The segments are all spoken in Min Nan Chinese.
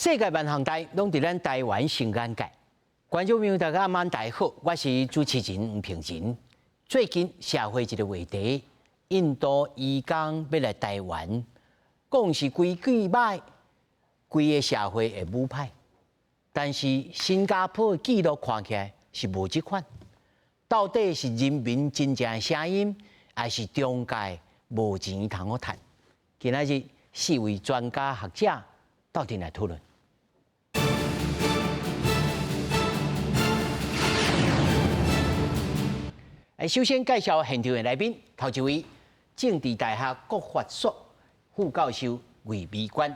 世界萬行代攏佇咱台灣新眼界。觀眾朋友大家晚大好，我是主持人吳平仁。最近社會一个話題，印度移工欲來台灣，講是規矩䆀，規个社會會舞歹。但是新加坡的記錄看起來是無這款，到底是人民真正的聲音，還是中介無錢通好趁？今仔日四位專家學者鬥陣來討論。首先介紹現場的來賓，頭一位政治大學國發所副教授魏美娟。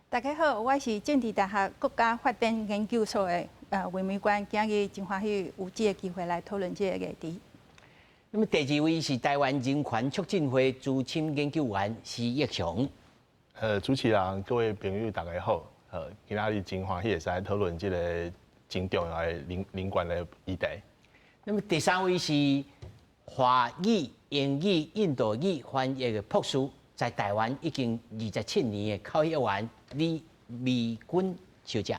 大家好，我是政治大學國家發展研究所的魏美娟，今日真歡喜有這個機會來討論這個議題。那麼第二位是台灣人權促進會資深研究員施逸翔。主持人，各位朋友，大家好。今仔日真歡喜會使討論這个真重要的人權的議題。那麼第三位是華語、英語、印度語翻譯的博士，在台灣已經27年的口譯員李美君小姐。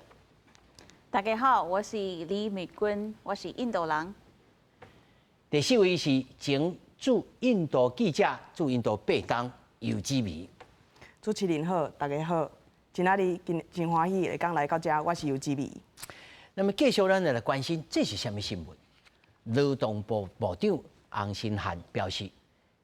大家好，我是李美君，我是印度人。第四位是前駐印度記者、駐印度八冬游子美。主持人好，大家好，今仔日真真歡喜會當來到遮，我是游子美。那麼繼續咱來關心，這是啥物新聞？勞動部部長洪申翰表示，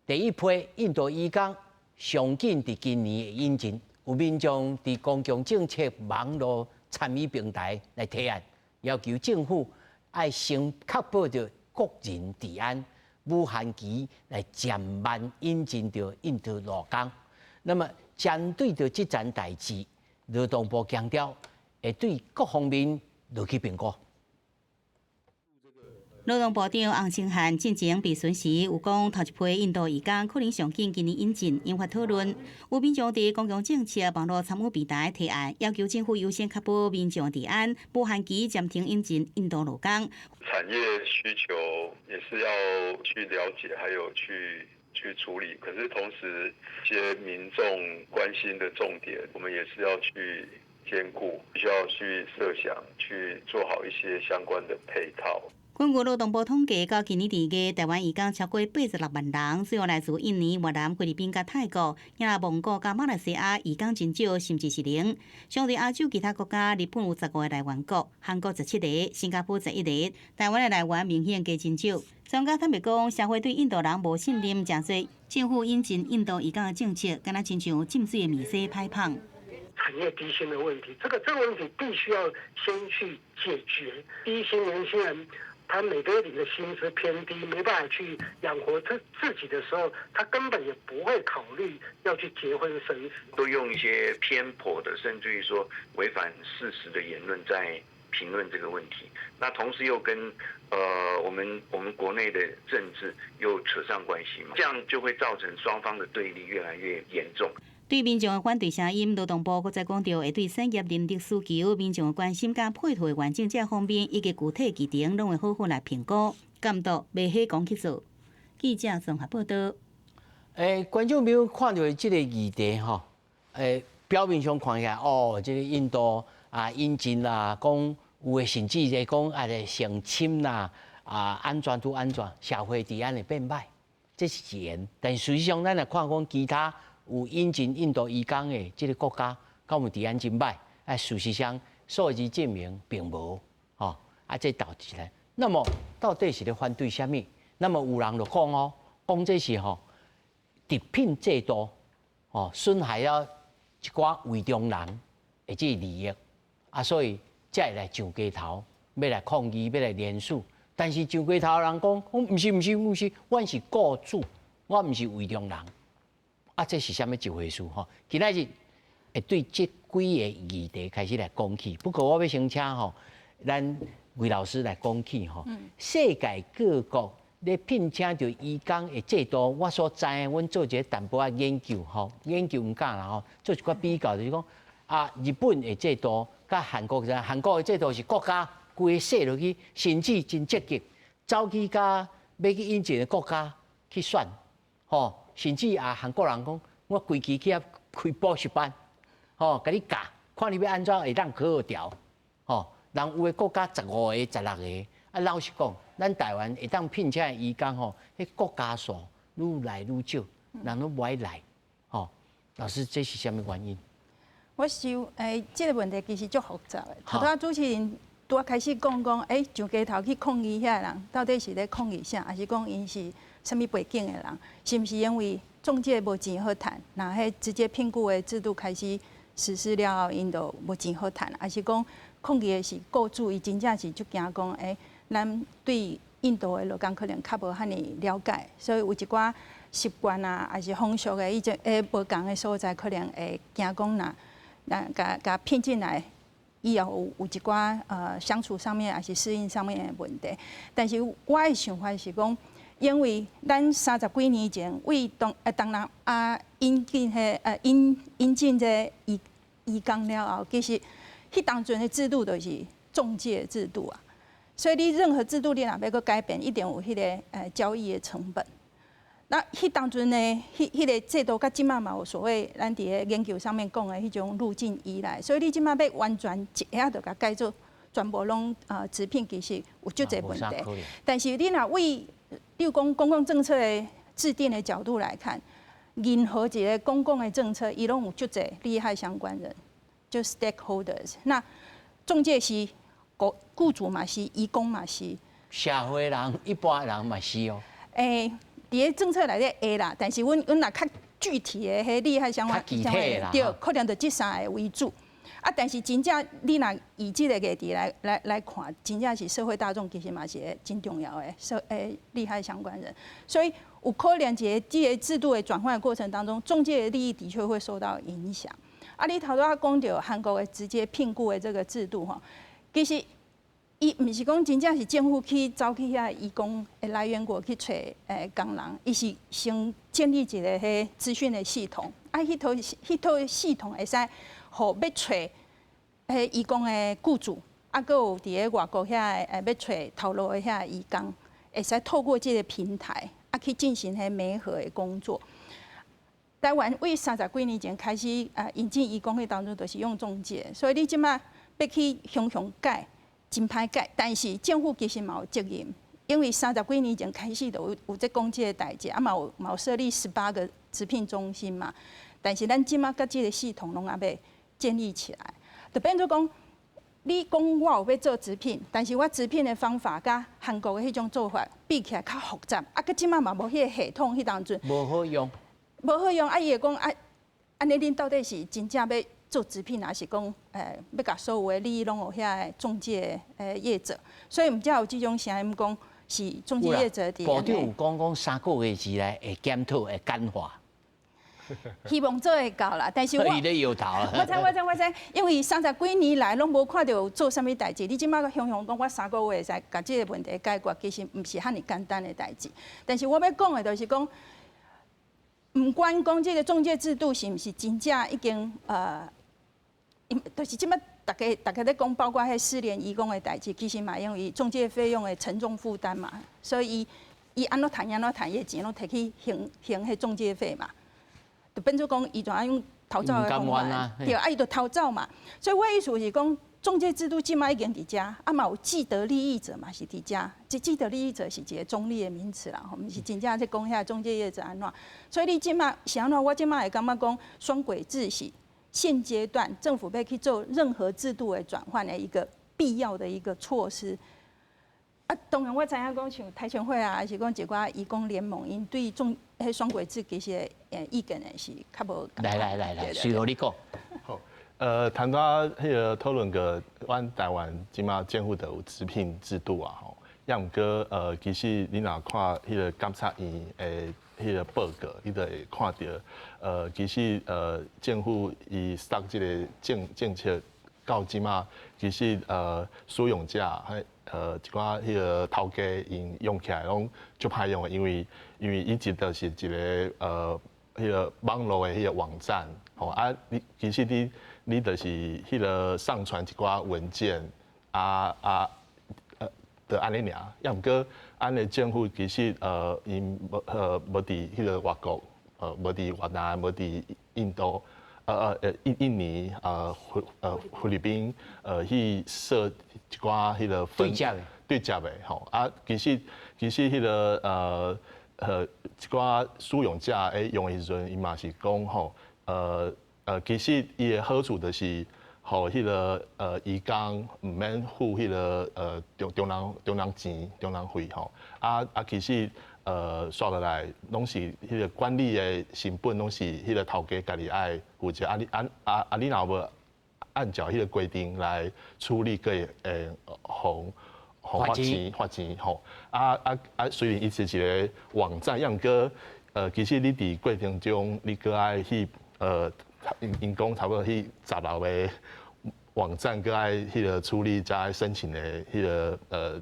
第一批印度移工上緊佇今年會引進，有民眾佇公共政策網路參與平台來提案，要求政府愛先確保著國人治安，無限期來減慢引進著印度勞工。那麼針對著這件代誌，勞動部強調會對各方面落去評估。勞動部長洪申翰進前備詢時有講，頭一批印度移工可能上緊今年引進，引發討論。有民眾佇公共政策網路參與平台提案，要求政府優先確保民眾治安，無限期暫停引進印度勞工。產業需求也是要去了解，還有去處理。可是同時，一些民眾關心的重點，我們也是要去兼顧，需要去設想，去做好一些相關的配套。根據勞動部統計，到今年二月，台灣移工超過86萬人，主要來自印尼、越南、菲律賓佮泰國，也蒙古佮馬來西亞移工真少，甚至是零。相對亞洲其他國家，日本有15个來源國，韓國17個，新加坡11個，台灣的來源明顯加真少。專家坦白講，社會對印度人無信任，誠濟政府引進印度移工的政策，敢若親像浸水的麵生歹麭。產業低薪的問題，這個問題必須要先去解決。低薪年輕人，他每個月領的薪資偏低，沒辦法去養活自己的時候，他根本也不會考慮要去結婚生子。都用一些偏頗的，甚至於說違反事實的言論在評論這個問題。那同時又跟我們國內的政治又扯上關係嘛，這樣就會造成雙方的對立越來越嚴重。對民眾的反對聲音，勞動部閣再講著會對產業人力需求、民眾的關心佮配套的完整這方面，以及具體議程，攏會好好來評估監督，袂瞎講去做。記者綜合報道。觀眾朋友看著這个議題吼，表面上看起來，哦，這个印度啊引進啦，講有的甚至咧講啊，性侵啦，啊按怎都按怎，社會治安會變歹，這是一言。但事實上，咱來看講其他有引進印度移工的這个國家，敢有治安真歹？啊，事實上數字證明並無，吼，啊，這導致咧。那麼到底是咧反對啥物？那麼有人就講哦，講這是吼直聘制度，哦，損害了一寡魏中人的這个利益，啊，所以才會來上街頭，欲來抗議，欲來聯署。但是上街頭人講，講毋是毋是毋是，阮是雇主，我毋是魏中人。啊，這是啥物一回事吼？今仔日會對這幾个議題開始來講起。不過我欲先請吼，咱魏老師來講起吼。世界各國咧聘請著移工的制度，我所知影，阮做一个淡薄仔研究吼，研究毋敢啦吼，做一寡比較，就是講啊，日本的制度佮韓國的，韓國的制度是國家規个設落去，甚至真積極，走去佮欲去引進的國家去選，吼。甚至啊，韓國人講，我規期去遐開補習班，吼，共你教，看你欲按怎會當好好調，吼，人有的國家15個、16個，啊，老實講，咱台灣會當聘請的移工吼，彼國家數愈來愈少，人攏無愛來，吼，老師，這是啥物原因？我想，這个問題其實足複雜的。頭拄仔主持人拄仔開始講講，上街頭去抗議遐人，到底是咧抗議啥？抑是講𪜶是啥物背景的人？是毋是因為中介無錢好趁？若彼直接聘僱的制度開始實施了後，𪜶就無錢好趁？抑是講抗議的是雇主，伊真正是足驚講，咱對印度的勞工可能較無遐爾了解，所以有一寡習慣啊，抑是風俗的，伊種無仝的所在，可能會驚講若若共共騙進來，以後有一寡相處上面，抑是適應上面的問題。但是我的想法是講，因為咱三十幾年前為東南亞引進彼引進這移工了後，其實彼當陣的制度就是中介制度啊。所以你任何制度你若欲閣改變，一定有彼个交易的成本。那彼當陣呢，彼个制度佮這馬嘛有所謂咱佇咧研究上面講的彼種路徑依賴，所以你這馬欲完全一下就共改做全部攏直聘，其實有足濟問題。但是你若為，比如講公共政策的制定的角度來看，任何一个公共的政策，伊攏有足濟利害相關人，就 stakeholders。那中介是僱主嘛是，移工嘛是，社會人一般人嘛是哦。佇咧政策內底會啦，但是阮若較具體的彼利害相關，對，可能就這三个為主。啊，但是真正你若以這個議題來看，真正是社會大眾其實嘛是個真重要的利害相關人。所以有可能一個這个制度的轉換過程當中，中介的利益的確會受到影響。啊，你頭拄仔講著韓國的直接聘僱的這個制度吼，其實伊毋是講真正是政府去走去遐移工的來源國去揣工人，伊是先建立一个彼資訊的系統，啊，彼套系統會使予欲揣彼移工的雇主，啊，閣有佇咧外國遐欲揣頭路的遐移工，會使透過這个平台啊去進行彼媒合的工作。台灣為三十幾年前開始引進移工彼當陣，就是用中介，所以你這馬欲去雄雄改，真歹改，但是政府其實嘛有責任，因為三十幾年前開始就有這講這个代誌，啊嘛有設立18個直聘中心嘛。但是咱這馬佮這个系統攏猶未建立起來，就變做講，你講我有欲做直聘，但是我直聘的方法佮韓國的彼種做法比起來較複雜，啊，閣這馬嘛無彼个系統彼當陣，無好用，無好用，啊，伊會講啊，按呢恁到底是真正欲做直聘，抑是講，欲共所有的利益攏予遐中介業者，所以毋才有這種聲音講是中介業者佇。部長有講講3個月之內會檢討會簡化。希望做會到啦，但是我伊咧搖頭啊。我知我知我知，因為三十幾年來攏無看著有做啥物代誌，你這馬閣雄雄講我三個月會使共這个問題解決，其實毋是遐爾簡單的代誌。但是我欲講的就是講，毋管講這个中介制度是毋是真正已經就是這馬逐家咧講，包括彼失聯移工的代誌，其實嘛因為中介費用的沉重負擔嘛，所以伊按怎趁按怎趁，伊的錢攏提去還彼中介費嘛，就變做講伊就愛用逃走的方法，對，啊伊就逃走嘛。所以我意思是講，中介制度這馬已經佇遮，啊嘛有既得利益者嘛是佇遮，這既得利益者是一个中立的名詞啦，吼，毋是真正咧講遐中介業者按怎。所以你這馬是按怎？我這馬會感覺講雙軌制是現階段政府欲去做任何制度的轉換的一個必要的一個措施。啊，當然我知影講像台權會啊，抑是講一寡移工聯盟，𪜶對彼雙軌制其實意見的是較無。來來來來，隨予你講。好，頭拄仔彼个討論過，阮台灣這馬政府都有直聘制度啊，吼。抑毋過其實你若看彼个監察院的彼个報告，你就會看著，其實政府伊設這个政策到這馬，其實使用者彼一寡彼个頭家𪜶用起來攏足歹用的，因為伊一就是一个彼个網路的彼个網站，吼啊，你其實你就是彼个上傳一寡文件，啊。就按呢爾，抑毋過按呢政府其實𪜶無佇彼个外國，無佇越南，無佇印度，印尼啊，菲律賓去設一寡彼個對接的對接的吼啊，其實彼個一寡使用者咧用的時陣，伊嘛是講吼，其實伊的好處就是，予彼個移工毋免付彼個中人錢、中人費吼，啊其實煞落來攏是彼個管理的成本攏是彼個頭家家己愛負責，啊你啊啊啊你若無按照彼個規定來處理，閣會予罰錢罰錢吼，啊啊啊！雖然伊是一個網站，毋過其實你佇過程中，你閣愛去𪜶講差不多去16個網站，閣愛彼個處理，才愛申請的彼個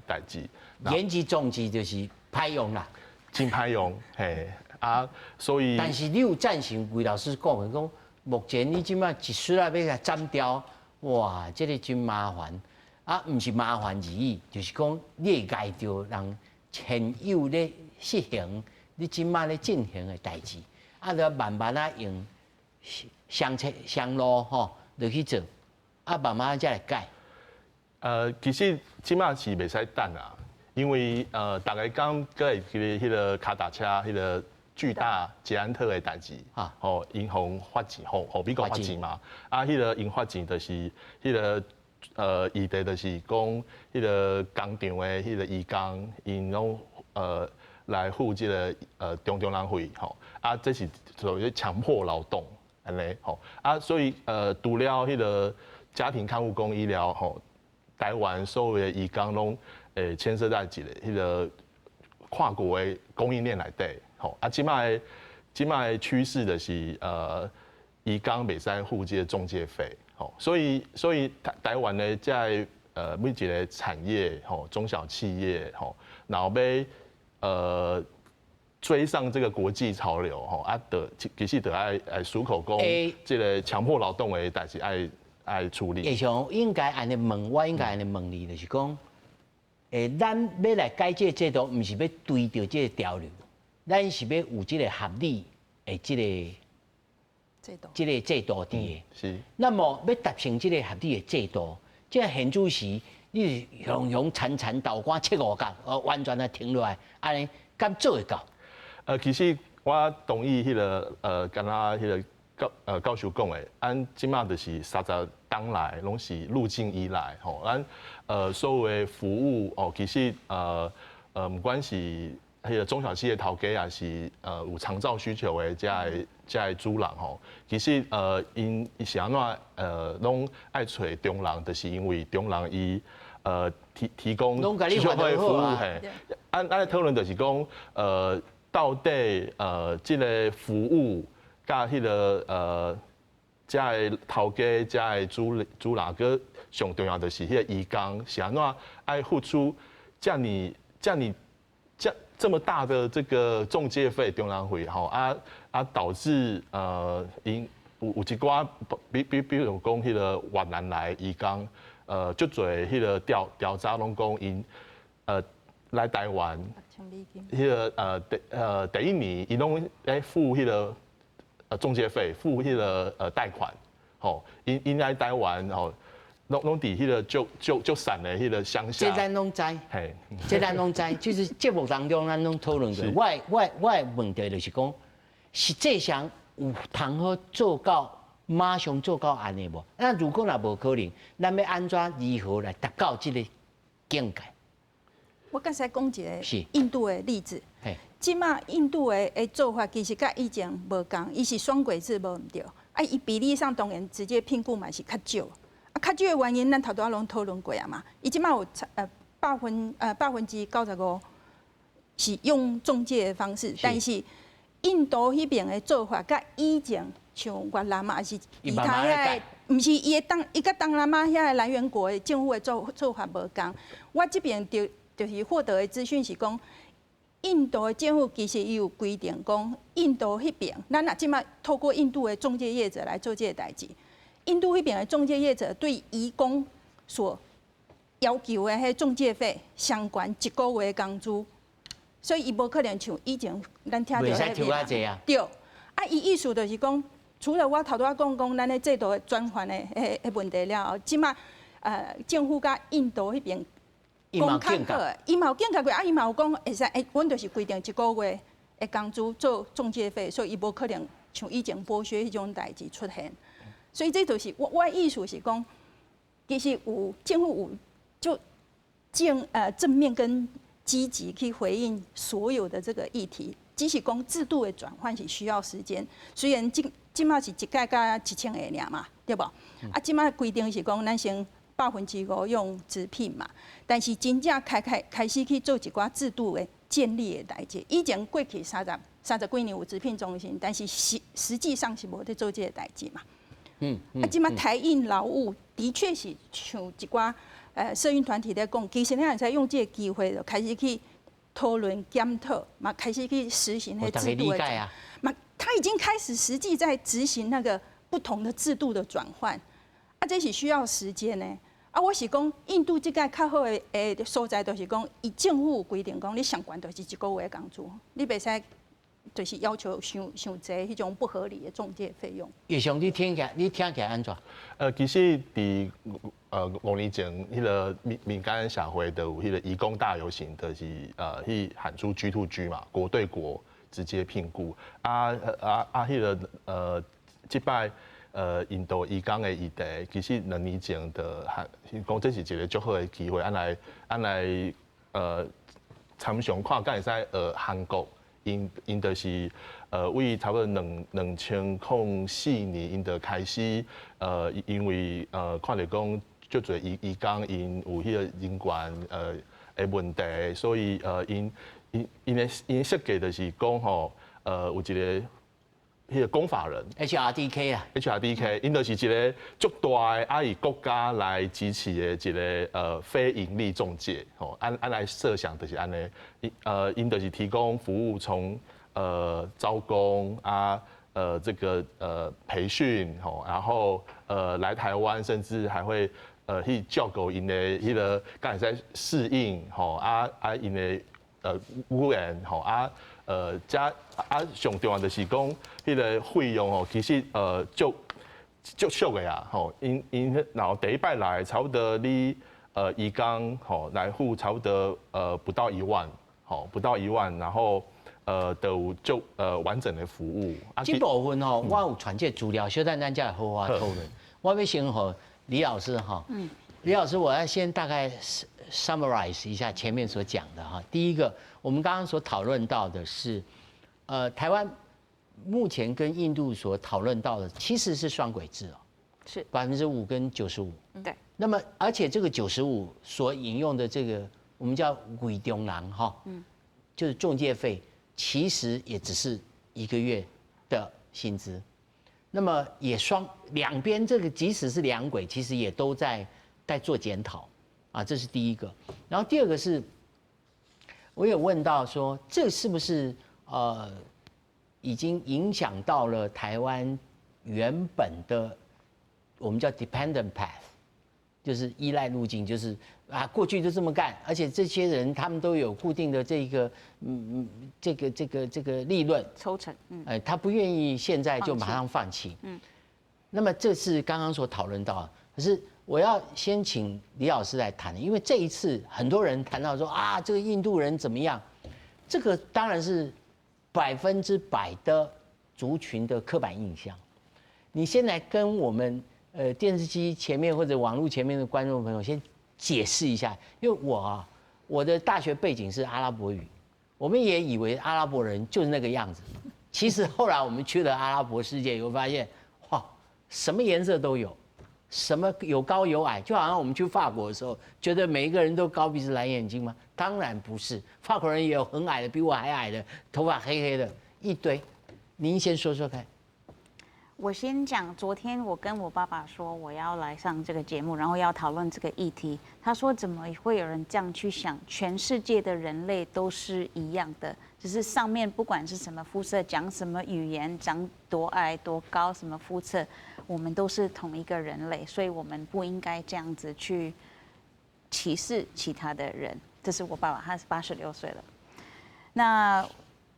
代誌。言之總之就是歹用啦，真歹用，嘿啊，所以。但是你有贊成魏老師講的講，目前你這擺一出來欲共斬掉，哇，這個真麻煩。啊，毋是麻煩而已，就是講你會礙著人現有咧實行，你這擺咧進行的代誌，啊，著慢慢仔用雙車雙路吼落去做，啊，慢慢才來改。其實這擺是袂使等啊，因為逐家講閣會記得彼個跤踏車，彼個巨大捷安特的代誌，吼，𪜶予罰錢，予美國罰錢嘛，啊，彼個𪜶罰錢就是彼個。議題就是講，彼個工廠的彼個移工，𪜶攏來付這個中人費吼，啊，這是屬於強迫勞動按呢吼，啊，所以除了彼個家庭看護工以外吼，台灣所有的移工攏會牽涉在一個彼個跨國的供應鏈內底吼，啊，這擺的趨勢就是移工袂使付這個中介費。吼，所以台灣的這个每一個產業吼，中小企業吼，若欲追上這個國際潮流吼，啊，著其實著愛思考講，這個強迫勞動的代誌愛處理。會像應該按呢問，我應該按呢問你，就是講，咱欲來改這個制度，毋是欲追著這個潮流，咱是欲有這個合理的這個制度，這個制度佇的。那麼欲達成這個合理的制度，這個現主時你是雄雄鏟鏟豆干切五角，完全啊停落來，按呢敢做會到？其實我同意彼個敢若彼個教授講的，按這擺就是30冬來攏是路徑依賴吼，咱所有的服務哦，其實毋管是彼個中小企業頭家，抑是有長照需求的這个主人吼，其實𪜶是按怎攏愛揣中人，就是因為中人伊提供社會服務嘿，按按咧討論就是講到底這個服務佮彼個這个頭家、這个主人，閣上重要就是彼個移工是按怎愛付出遮爾遮爾這麼大的這個中介費、中人費吼啊啊，導致𪜶有一寡比如講彼個越南來移工，足濟彼個調查攏講𪜶來台灣，彼個第一年𪜶攏咧付彼個中介費，付彼個貸款，吼，𪜶來台灣吼，攏佇彼個足足足散的彼個鄉下。這咱攏知，這咱攏知，就是節目當中咱攏討論過。我的問題就是講，實際上有通好做到馬上做到按呢無？那如果若無可能，咱欲按怎如何來達到這個境界？我剛才講一個印度的例子。這擺印度的做法其實佮以前無仝，伊是雙軌制無毋對。啊，伊比例上當然直接聘僱嘛是較少。啊，較少的原因，咱頭拄仔攏討論過啊嘛。伊這擺有95%是用中介的方式，但是印度彼邊的做法，佮以前像越南啊，抑是其他遐個，毋是伊的東，伊佮東南亞遐个來源國的政府的做法無仝。我這邊就是獲得的資訊是講，印度的政府其實伊有規定講，印度彼邊，咱若這擺透過印度的中介業者來做這個代誌，印度彼邊的中介業者對移工所要求的彼中介費上懸一個月的工資，所以伊無可能像以前咱聽著彼個。對，啊，伊意思就是講，除了我頭拄仔講講咱的制度的轉換的問題了後，這馬政府佮印度彼邊講較好，伊嘛有警覺過，啊，伊嘛有講會使，阮就是規定一個月的工資做中介費，所以伊無可能像以前剝削彼種代誌出現。所以這就是我的意思是講，其實有政府有就正面跟積極去回應所有的這個議題，只是講制度的轉換是需要時間。雖然這馬是一屆才1000個爾嘛，對無？啊，這馬規定是講咱先5%用直聘嘛，但是真正開始去做一寡制度的建立的代誌。以前過去30幾年有直聘中心，但是實際上是無咧做這個代誌嘛。啊，這馬台印勞務的確是像一寡社運團體咧講，其實咱會使用這個機會就開始去討論檢討，嘛開始去實行彼制度的。嘛，他已經開始實際在執行那個不同的制度的轉換，啊，這是需要時間的。啊，我是講印度這個較好的所在，就是講，伊政府有規定講，你上懸就是一個月的工資，你袂使就是要求傷傷濟彼種不合理的中介費用。葉雄，你聽起來按怎？其實佇5年前，彼個民間社會就有彼個移工大遊行，就是去喊出 G to G 嘛，國對國直接聘僱。啊，彼個這擺印度移工的議題，其實2年前就喊講這是一個足好的機會，按來參詳看敢會使學韓國，𪜶就是為差不多2004年，𪜶就開始因為看著講足濟移工𪜶有彼個人權的問題，所以𪜶設計就是講吼，有一個彼個公法人 HRDK 啊，HRDK，𪜶就是一個足大的啊，以國家來支持的一個非營利中介，吼，按來設想就是按呢，𪜶就是提供服務從招工啊，這個培訓，吼，然後來台灣，甚至還會去照顧𪜶的彼個敢會使適應，吼，啊𪜶的語言，吼啊。遮啊上重要就是講，彼個費用吼，其實足俗的啊，吼，𪜶然後第一擺來，差不多你移工吼來付差不多不到一萬，吼不到一萬，然後就有足完整的服務。啊，這部分吼，我有傳這資料，小等咱才會好好討論。我欲先予李老師哈，李老師，我要先大概 summarize 一下前面所講的哈。第一個，我們剛剛所討論到的是，台灣目前跟印度所討論到的其實是雙軌制哦，5%跟九十五。那麼，而且這個九十五所引用的這個，我們叫鬼中人哈，就是中介費，其實也只是一個月的薪資。那麼也雙兩邊這個即使是兩軌，其實也都在做檢討啊，這是第一個。然後第二個是，我有問到說，這是不是已經影響到了台灣原本的我們叫 dependent path，就是依賴路徑，就是啊過去就這麼幹，而且這些人他們都有固定的這個利潤抽成，哎，他不願意現在就馬上放棄，那麼這是剛剛所討論到，可是我要先請李老師來談，因為這一次很多人談到說啊，這個印度人怎麼樣？這個當然是100%的族群的刻板印象。你先來跟我們電視機前面或者網絡前面的觀眾朋友先解釋一下，因為我啊，我的大學背景是阿拉伯語，我們也以為阿拉伯人就是那個樣子，其實後來我們去了阿拉伯世界以後，發現哇，什麼顏色都有。什麼有高有矮，就好像我們去法國的時候，覺得每一個人都高鼻子藍眼睛嗎？當然不是，法國人也有很矮的，比我還矮的，頭髮黑黑的，一堆。您先說說看。我先講，昨天我跟我爸爸說我要來上這個節目，然後要討論這個議題。他說怎麼會有人這樣去想？全世界的人類都是一樣的，只是上面不管是什麼膚色、講什麼語言、長多矮多高、什麼膚色，我們都是同一個人類，所以我們不應該這樣子去歧視其他的人。這是我爸爸，他是86歲了。那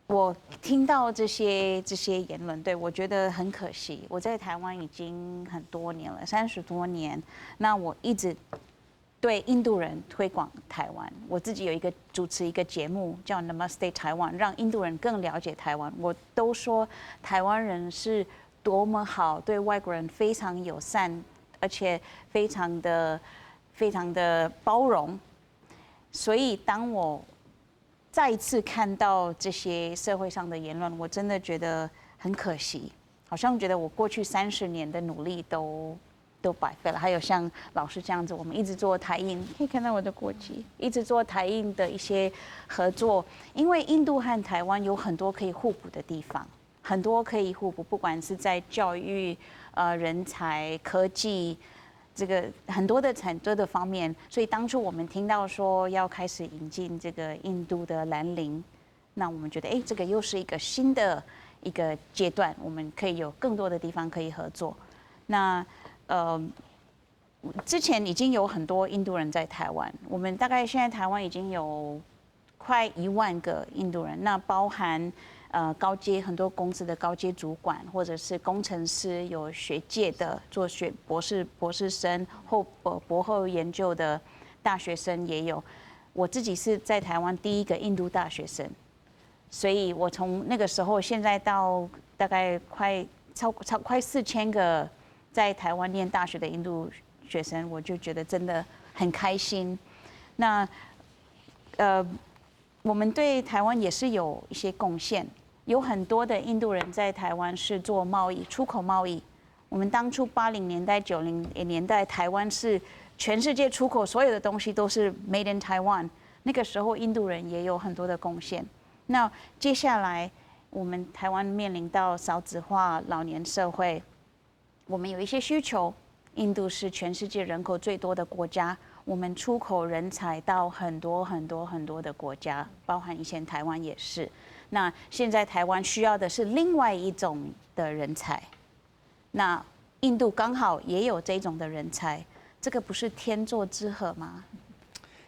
我听到这些言论，对，我觉得很可惜。我在台湾已经很多年了，30多年。那我一直对印度人推广台湾，我自己有一个主持一个节目叫 Namaste Taiwan，让印度人更了解台湾。我都说台湾人是多么好，对外国人非常友善，而且非常的非常的包容。所以当我再一次看到这些社会上的言论，我真的觉得很可惜，好像觉得我过去30年的努力都白费了。还有像老师这样子，我们一直做台印，可以看到我的国旗，一直做台印的一些合作，因为印度和台湾有很多可以互补的地方，很多可以互补，不管是在教育、人才、科技，这个很多的方面，所以当初我们听到说要开始引进这个印度的蓝领，那我们觉得，哎，这个又是一个新的一个阶段，我们可以有更多的地方可以合作。那之前已经有很多印度人在台湾，我们大概现在台湾已经有快1万个印度人，那包含高阶很多公司的高阶主管，或者是工程师，有学界的做学博士、博士生后博博后研究的大学生也有。我自己是在台湾第一个印度大学生，所以我从那个时候现在到大概快超快4000个在台湾念大学的印度学生，我就觉得真的很开心。那我们对台湾也是有一些贡献，有很多的印度人在台湾是做贸易、出口贸易。我们当初80年代、90年代，台湾是全世界出口所有的东西都是 Made in Taiwan。那个时候，印度人也有很多的贡献。那接下来，我们台湾面临到少子化、老年社会，我们有一些需求。印度是全世界人口最多的国家，我们出口人才到很多很多很多的国家，包含以前台湾也是。那现在台湾需要的是另外一种的人才，那印度刚好也有这种的人才，这个不是天作之合吗？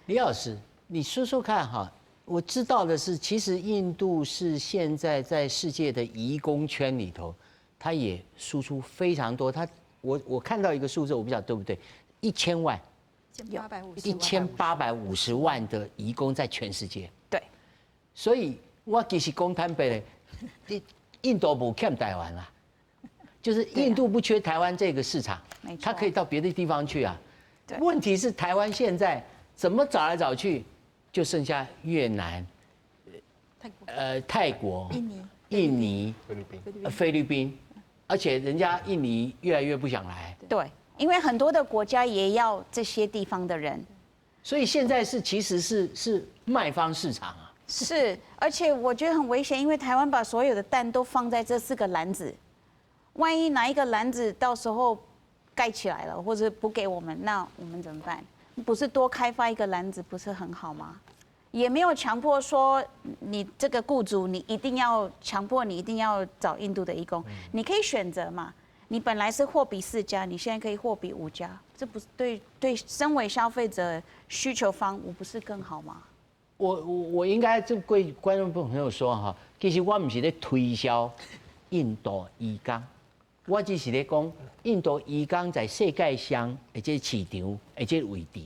李老师，你说说看哈，我知道的是，其实印度是现在在世界的移工圈里头，它也输出非常多。它我看到一个数字，我不晓得对不对，一千万，1850万的移工在全世界。所以我其实讲坦白的，印度无欠台湾啦，就是印度不缺台湾这个市场，他可以到别的地方去啊。问题是台湾现在怎么找来找去，就剩下越南、泰国、印尼、印尼、菲律宾、菲律宾，而且人家印尼越来越不想来。对，因为很多的国家也要这些地方的人，所以现在是其实是卖方市场啊。是，而且我觉得很危险，因为台湾把所有的蛋都放在这四个篮子，万一哪一个篮子到时候盖起来了，或者不给我们，那我们怎么办？不是多开发一个篮子不是很好吗？也没有强迫说你这个雇主你一定要强迫你一定要找印度的移工，你可以选择嘛。你本来是货比四家，你现在可以货比五家，这不是对身为消费者需求方，我不是更好吗？我应该就对观众朋友说哈，其实我毋是咧推销印度移工，我只是咧讲印度移工在世界上的这个市场的这个位置。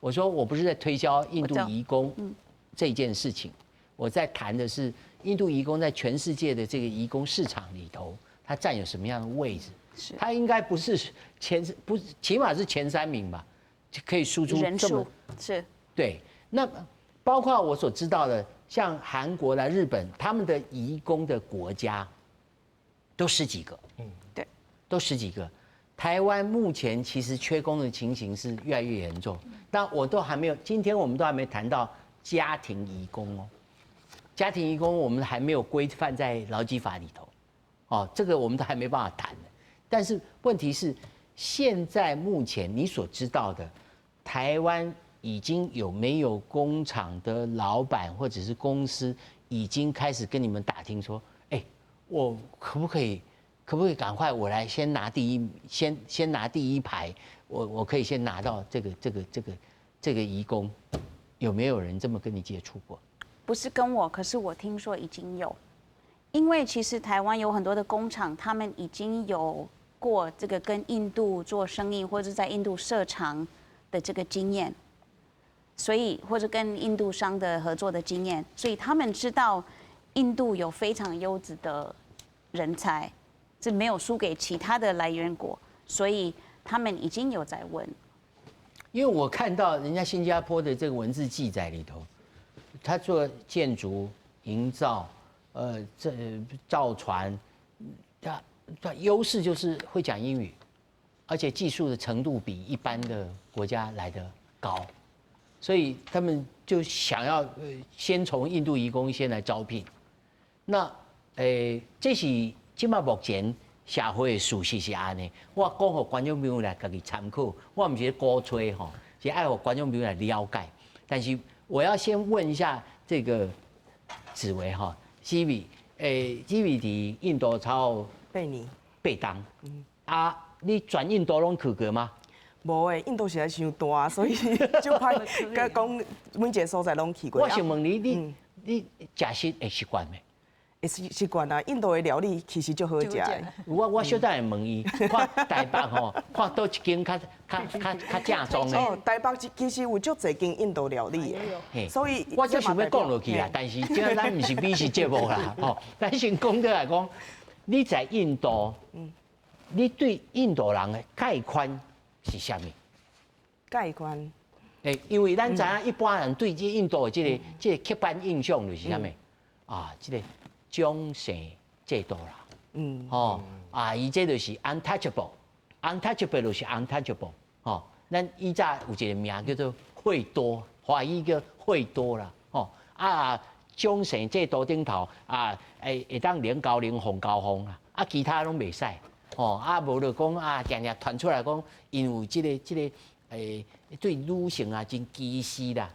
我说我不是在推销印度移工这件事情，我在谈的是印度移工在全世界的这个移工市场里头，它占有什么样的位置？它应该不是前不起码是前三名吧，就可以输出这么对。那包括我所知道的，像韩国啦、日本，他们的移工的国家都十几个，都十几个。台湾目前其实缺工的情形是越来越严重，但我都还没有，今天我们都还没谈到家庭移工哦，家庭移工我们还没有规范在劳基法里头，哦，这个我们都还没办法谈。但是问题是，现在目前你所知道的，台湾已经有没有工厂的老板或者是公司已经开始跟你们打听说，哎，我可不可以赶快我来先拿第一，先拿第一排，我可以先拿到这个移工，有没有人这么跟你接触过？不是跟我，可是我听说已经有。因為其實台灣有很多的工廠，他們已經有過這個跟印度做生意或者在印度設廠的這個經驗，所以或者跟印度商的合作的經驗，所以他們知道印度有非常優質的人才，這沒有輸給其他的來源國，所以他們已經有在問。因為我看到人家新加坡的這個文字記載裡頭，他做建築營造。這造船，他優勢就是會講英語，而且技術的程度比一般的國家來得高，所以他們就想要先從印度移工先來招聘。那這是這馬目前社會的事實是按呢。我講予觀眾朋友來家己參考，我毋是鼓吹吼，是愛予觀眾朋友來了解。但是我要先問一下這個紫薇哈。紫薇，紫薇佇印度超 8年， 8冬。啊，你全印度攏去過嗎？無欸，印度實在傷大，所以就歹佮講每一个所在攏去過。我想問你，你食食會習慣袂？會習慣啊！印度的料理其實足好食的。我小等會問伊，看台北吼，看佗一間較正宗的。哦，台北其實有足濟間印度料理的，所以我就想欲講落去啦。但是這咱毋是美食節目啦，吼。咱先講倒來講，你在印度，你對印度人的概觀是啥物？概觀。因為咱知影一般人對這印度的這個刻板印象就是啥物？啊，這個種姓制度啦，吼啊，伊這就是 untouchable，untouchable 就是 untouchable，吼，咱以早有一個名叫做惠多，華語叫惠多啦，吼啊，種姓制度頂頭啊，會當龍交龍，鳳交鳳啦，啊，其他攏袂使，吼啊，無就講啊，定定傳出來講，𪜶有這個對女性啊真歧視啦。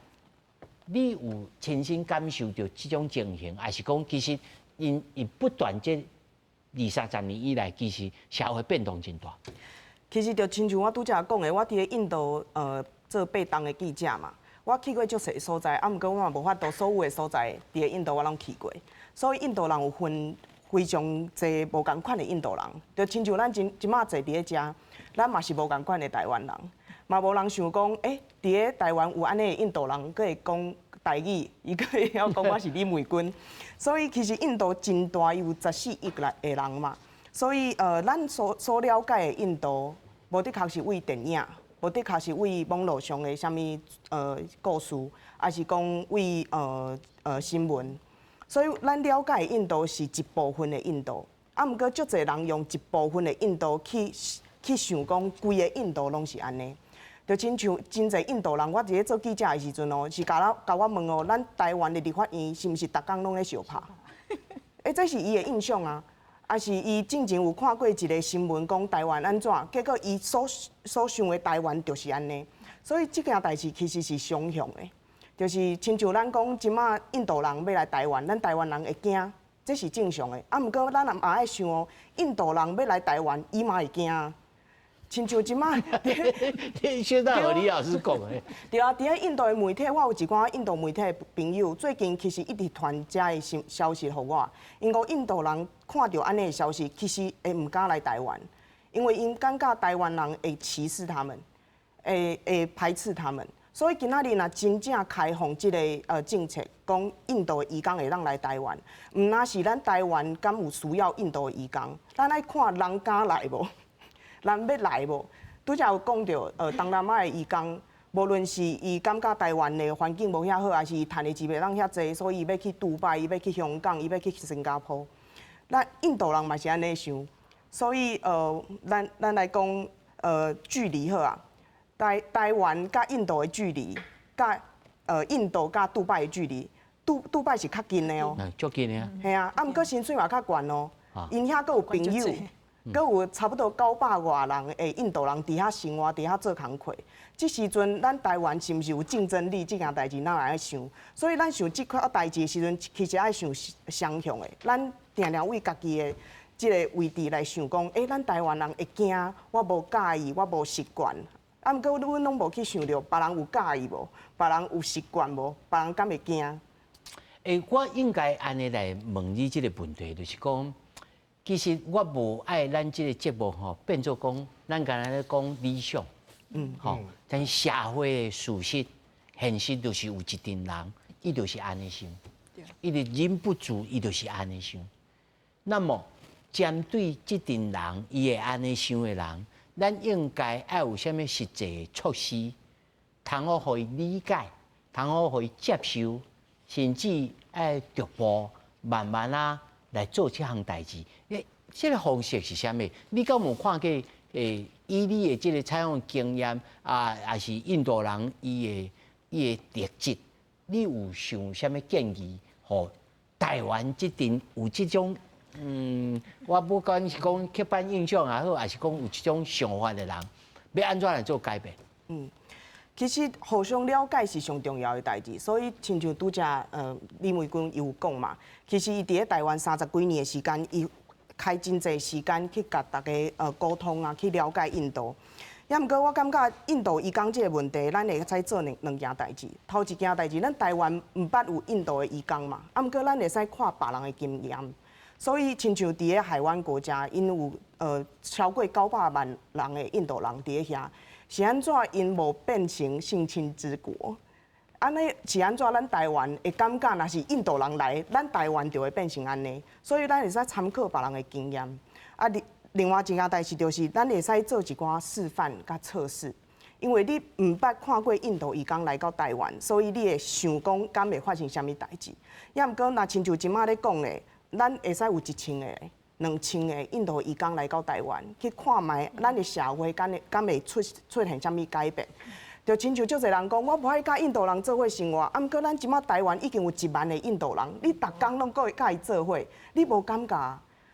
你有親身感受著這種情形，還是講其實𪜶伊不斷這二三十年以來，其實社會變動真大。其實就親像我拄才講的，我佇咧印度做8冬的記者嘛，我去過足濟所在，啊，毋過我嘛無法度所有的所在佇咧印度我攏去過，所以印度人有分非常濟無仝款的印度人，就親像咱今這馬坐佇咧遮，咱嘛是無仝款的台灣人，嘛無人想講，佇咧台灣有按呢的印度人，閣會講台語，伊閣會曉講我是李美君，所以其實印度真大，伊有14億來的人嘛，所以咱所了解的印度，無的確是為電影，無的確是為網路上的啥物故事，抑是講為新聞，所以咱了解的印度是一部分的印度，啊，毋過足濟人用一部分的印度去想講，規个印度攏是按呢。就親像真濟印度人，我佇咧做記者的時陣哦，是共我問哦，咱台灣的立法院是毋是逐工攏咧相拍？這是伊的印象啊，抑是伊進前有看過一個新聞，講台灣按怎，結果伊所想的台灣就是按呢。所以這件代誌其實是雙向的，就是親像咱講，這馬印度人欲來台灣，咱台灣人會驚，這是正常的。啊，毋過咱嘛愛想哦，印度人欲來台灣，伊嘛會驚。親像這馬，現在和李老師講的。對啊，佇咧印度的媒體，我有一寡印度媒體的朋友，最近其實一直傳遮的消息予我。𪜶講印度人看著按呢的消息，其實會毋敢來台灣，因為𪜶感覺台灣人會歧視他們，會排斥他們。所以今仔日若真正開放這个政策，講印度的移工會當來台灣，毋但是咱台灣敢有需要印度的移工，咱愛看人敢來無？人欲來無？拄才有講著，東南亞的移工，無論是伊感覺台灣的環境無遐好，抑是伊趁的錢袂當遐濟，所以伊欲去杜拜，伊欲去香港，伊欲去新加坡。咱印度人嘛是按呢想，所以咱來講距離好啊，台灣佮印度的距離，佮印度佮杜拜的距離，杜拜是較近的哦，足近的啊。嘿啊，啊，毋過薪水嘛較懸哦，𪜶遐閣有朋友。閣有差不多900外人的印度人佇遐生活，佇遐做工課。這時陣，咱台灣是毋是有競爭力？這件代誌咱嘛愛想。所以咱想這塊代誌的時陣，其實愛想雙向的。咱定定為家己的這个位置來想，講，咱台灣人會驚，我無佮意，我無習慣。啊，毋過阮攏無去想著，別人有佮意無？別人有習慣無？別人敢會驚？欸，我應該按呢來問你這個問題，就是講，其實我無愛咱這個節目吼變做講，咱敢若咧講理想，吼，但是社會的事實、現實就是有一陣人，伊就是按呢想，伊就忍不住，伊就是按呢想。那麼針對這陣人，伊會按呢想的人，咱應該愛有啥物實際措施，通好予伊理解，通好予伊接受，甚至愛逐步慢慢啊來做這項代誌。欸，這個方式是啥物？你敢有看過？欸，以你的這個採訪經驗啊，抑是印度人伊的特質，你有想啥物建議？予台灣這陣有這種我不管是講刻板印象也好，抑是講有這種想法的人，欲按怎來做改變？其實互相了解是上重要的代誌，所以親像拄才李玫瑾伊有講嘛，其實伊佇咧台灣30幾年的時間，伊開真濟時間去共大家溝通啊，去了解印度。也毋過我感覺印度移工這個問題，咱會使做兩件代誌。頭一件代誌，咱台灣毋捌有印度的移工嘛，啊毋過咱會使看別人的經驗。所以親像佇咧海灣國家，𪜶有超過900萬人的印度人佇咧遐。是按怎𪜶無變成性侵之國？按呢是按怎？咱台灣會感覺，若是印度人來，咱台灣就會變成按呢。所以咱會使參考別人的經驗。啊，另外一件代誌就是，咱會使做一寡示範佮測試。因為你毋捌看過印度移工來到台灣，所以你會想講敢會發生啥物代誌。也毋過，若親像這馬咧講的，咱會使有1000個、2000個印度移工來到台灣，去看覓咱的社會敢會出現啥物改變。就親像足濟人講，我無愛佮印度人做伙生活。啊，毋過咱這馬台灣已經有1萬個印度人，你逐工攏閣佮伊做伙，你無感覺？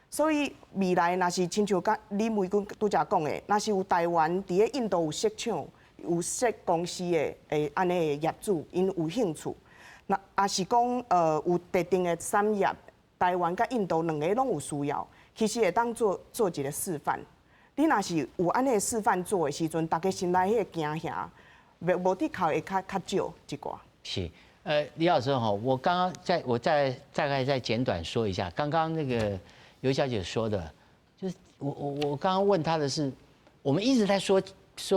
所以未來若是親像佮李玫瑾拄才講的，若是有台灣佇咧印度有設廠、有設公司的按呢的業主，𪜶有興趣，若抑是講有特定的產業，台灣佮印度兩个攏有需要，其實會當做一個示範。你若是有按呢示範做的時陣，大家心內彼個驚嚇，無的確會較少一寡。是，李老師哈，我剛剛在我再大概再簡短說一下，剛剛那個尤小姐說的，就是我剛剛問她的是，我們一直在說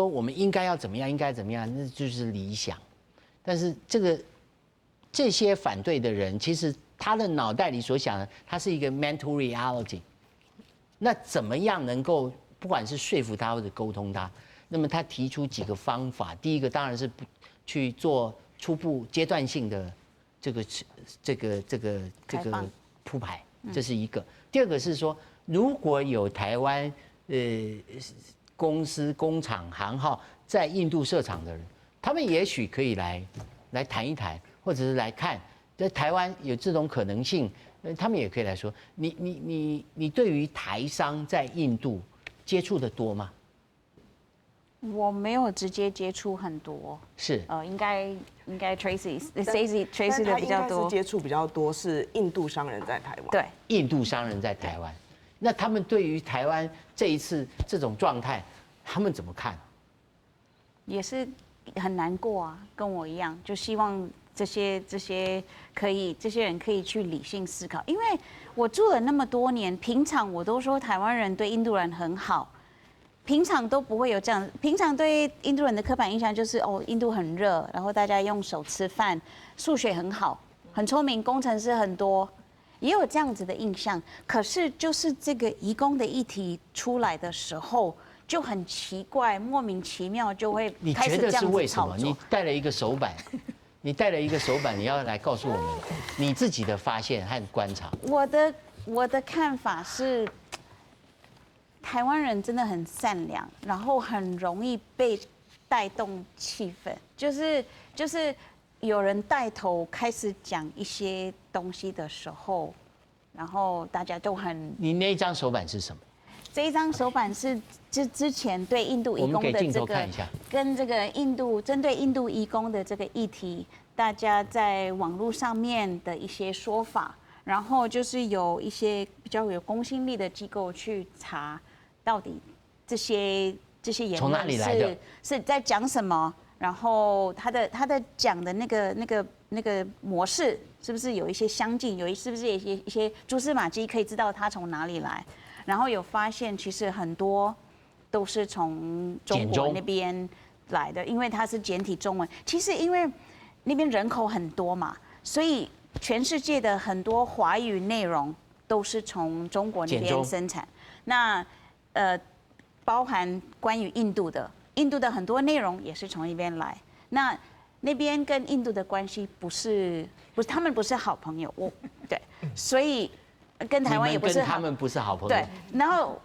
我們應該要怎麼樣，應該怎麼樣，那就是理想。但是這些反對的人，其實他的腦袋裡所想的，他是一個 mental reality。那怎麼樣能夠不管是說服他或者溝通他，那麼他提出幾個方法。第一個當然是不去做初步階段性的這個鋪排，這是一個。第二個是說，如果有台灣公司、工廠、行號在印度設廠的人，他們也許可以來談一談，或者是來看在台灣有這種可能性，他們也可以來說，你對於台商在印度接觸的多嗎？我沒有直接接觸很多，應該 Tracy、Stacy、Tracy 的比較多。接觸比較多是印度商人在台灣。對，印度商人在台灣，那他們對於台灣這一次這種狀態，他們怎麼看？也是很難過啊，跟我一樣，就希望這些人可以去理性思考，因為我住了那麼多年，平常我都說台灣人對印度人很好。平常都不會有這樣，平常對印度人的刻板印象就是哦，印度很熱，然後大家用手吃飯，數學很好，很聰明，工程師很多，也有這樣子的印象。可是就是這個移工的議題出來的時候，就很奇怪，莫名其妙就會你覺得是為什麼？你帶了一個手板，你帶了一個手板，你要來告訴我們你自己的發現和觀察。我的看法是，台灣人真的很善良，然後很容易被帶動氣氛，就是有人帶頭開始講一些東西的時候，然後大家都很。你那一張手板是什麼？這一張手板是之前對印度移工的這個，跟這個印度針對印度移工的這個議題，大家在網絡上面的一些說法，然後就是有一些比較有公信力的機構去查。到底這些言論是在講什麼？然後他的講的那個那个模式是不是有一些相近，有一是不是一些蛛丝马迹可以知道他从哪里来，然后有发现其实很多都是从中国那边来的，因为它是简体中文。其实因为那边人口很多嘛，所以全世界的很多华语内容都是从中国那边生产。那包含关于印度的，印度的很多内容也是从那边来。那边跟印度的关系不是他们不是好朋友，我对，所以跟台湾也不是他们不是好朋友。对，然后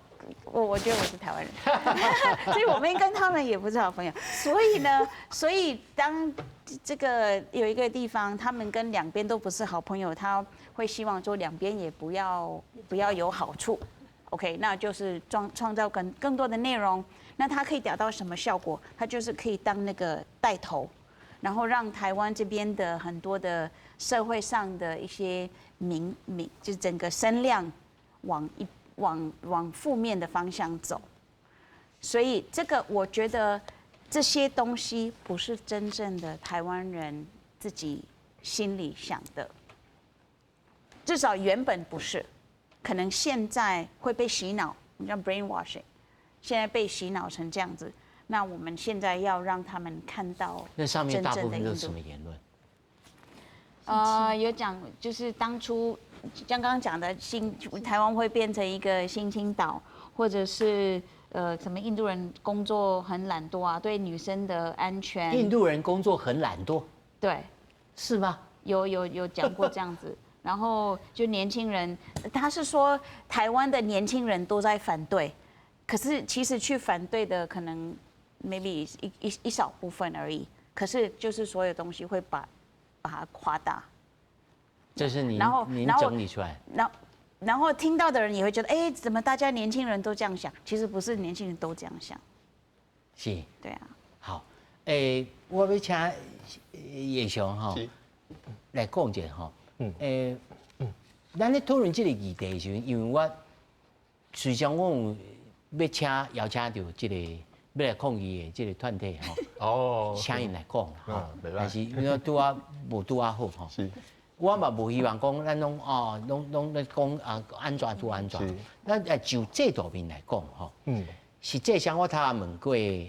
我觉得我是台湾人，所以我们跟他们也不是好朋友。所以呢，所以当这个有一个地方，他们跟两边都不是好朋友，他会希望说两边也不要有好处。OK，那就是创造更多的内容。那他可以达到什么效果？他就是可以当那个带头，然后让台湾这边的很多的社会上的一些民，就是整个声量往一往往负面的方向走。所以这个我觉得这些东西不是真正的台湾人自己心里想的，至少原本不是，可能现在会被洗脑，我们叫 brainwashing，现在被洗脑成这样子。那我们现在要让他们看到，那上面大部分都是什么言论？有讲就是当初像刚刚讲的新台湾会变成一个新兴岛，或者是什么印度人工作很懒惰啊，对女生的安全。印度人工作很懒惰？对，是吗？有讲过这样子，然后就年轻人，他是说台湾的年轻人都在反对，可是其实去反对的可能 maybe 一小部分而已，可是就是所有东西会把它夸大。这是您整理出来。然后听到的人也会觉得，哎，怎么大家年轻人都这样想？其实不是年轻人都这样想。对啊。好，哎，我欲请叶雄哈来讲一下吼。欸，咱咧讨论这个议题的时阵，因为我实际上我有欲请邀请著这个欲来抗议的这个团体吼，请𪜶来讲吼，但是因为拄仔无拄仔好吼。我嘛無希望講，咱攏哦，攏咧講啊，按怎就按怎。咱就制度面來講吼，實際上我頭仔問過尤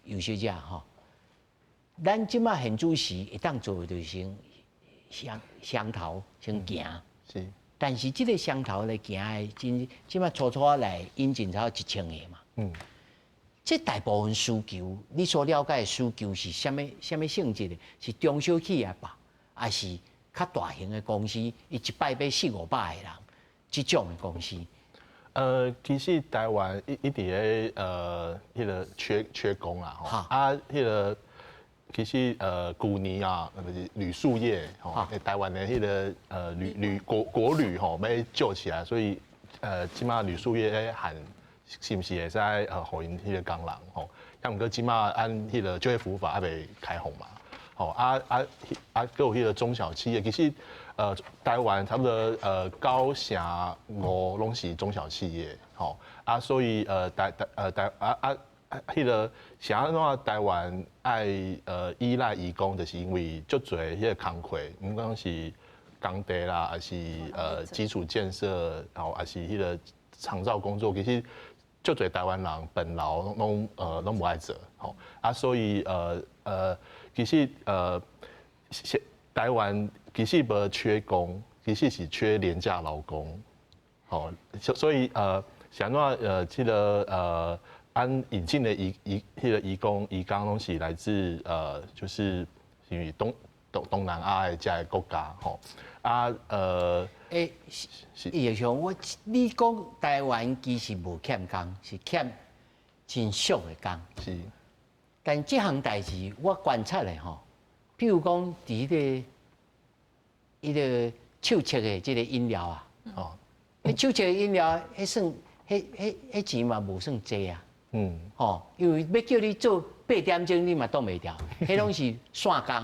尤小姐吼，咱這馬現主時會當做的就是先雙雙頭先行，但是這個雙頭來行的，真這馬初初來引進才1000個嘛。這大部分需求，你所了解的需求是啥物啥物性質的？是中小企業吧，還是較大型的公司？伊一擺欲四五百個人，這種的公司。其實台灣一直咧彼個缺工啦，吼啊，彼個其實舊年啊，不是旅宿業吼，台灣的彼個旅旅國國旅吼，欲救起來，所以這馬旅宿業咧喊是毋是會使予𪜶彼個工人吼？啊，毋過這馬按彼個就業服務法猶未開放嘛，吼啊啊啊，閣有彼個中小企業，其實台灣差不多95%攏是中小企業，吼啊，所以台台台啊啊彼個是按怎台灣愛依賴移工，就是因為足濟彼個工課，毋管是工地啦，抑是基礎建設，吼，抑是彼個長照工作，其實足濟台灣人本勞攏無愛做，吼啊，所以其實台灣其實無缺工，其實是缺廉價勞工，吼，所以是按怎這個按引進的移移彼個移工移工攏是來自就是因為東南亞的這个國家，吼啊欸，葉雄，我你講台灣其實無欠工，是欠真俗的工。但這項代誌我觀察的吼，比如講佇彼個彼個手切的這個飲料啊，彼手切的飲料，彼算彼彼彼錢嘛無算濟啊。吼，因為欲叫你做8點鐘，你嘛擋袂牢，彼攏是散工。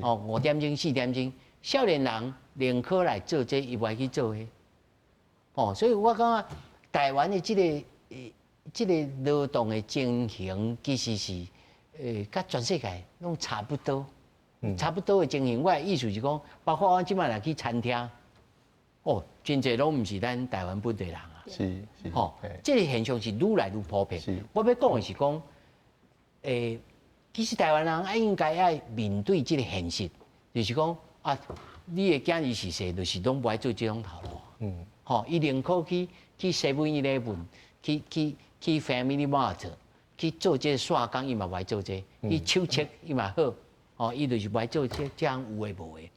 哦，5點鐘、4點鐘，少年人寧可來做這個，伊無愛去做彼。哦，所以我感覺台灣的這個勞動的情形，其實是共全世界攏差不多。差不多的情形。我的意思是講，包括我這擺若去餐廳，哦，真濟攏毋是咱台灣本地人啊。吼，這個現象是愈來愈普遍。我欲講的是講，其實台灣人啊應該愛面對這個現實，就是講啊，你的囝兒是誰，就是攏無愛做這種頭路。吼，伊寧可去 7-Eleven，去 Family Mart，去做這個煞工，伊嘛無愛做這個，去手冊伊嘛好，吼，伊就是無愛做這樣有的無的。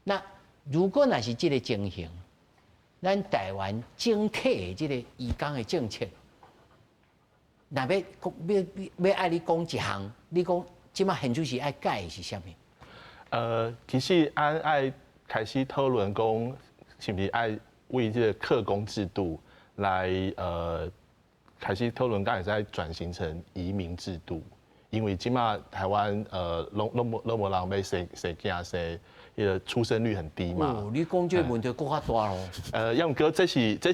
那如果若是這個情形，咱台灣整體的這個移工的政策，若欲講欲愛你講一項，你講這擺現在是愛改的是啥物？其實按愛開始討論講，是毋是愛為這個客工制度來開始討論，敢會使轉型成移民制度？因為這擺台灣攏無人欲生囝生，彼個出生率很低嘛。哦，你講這個問題閣較大囉。抑毋過這是一個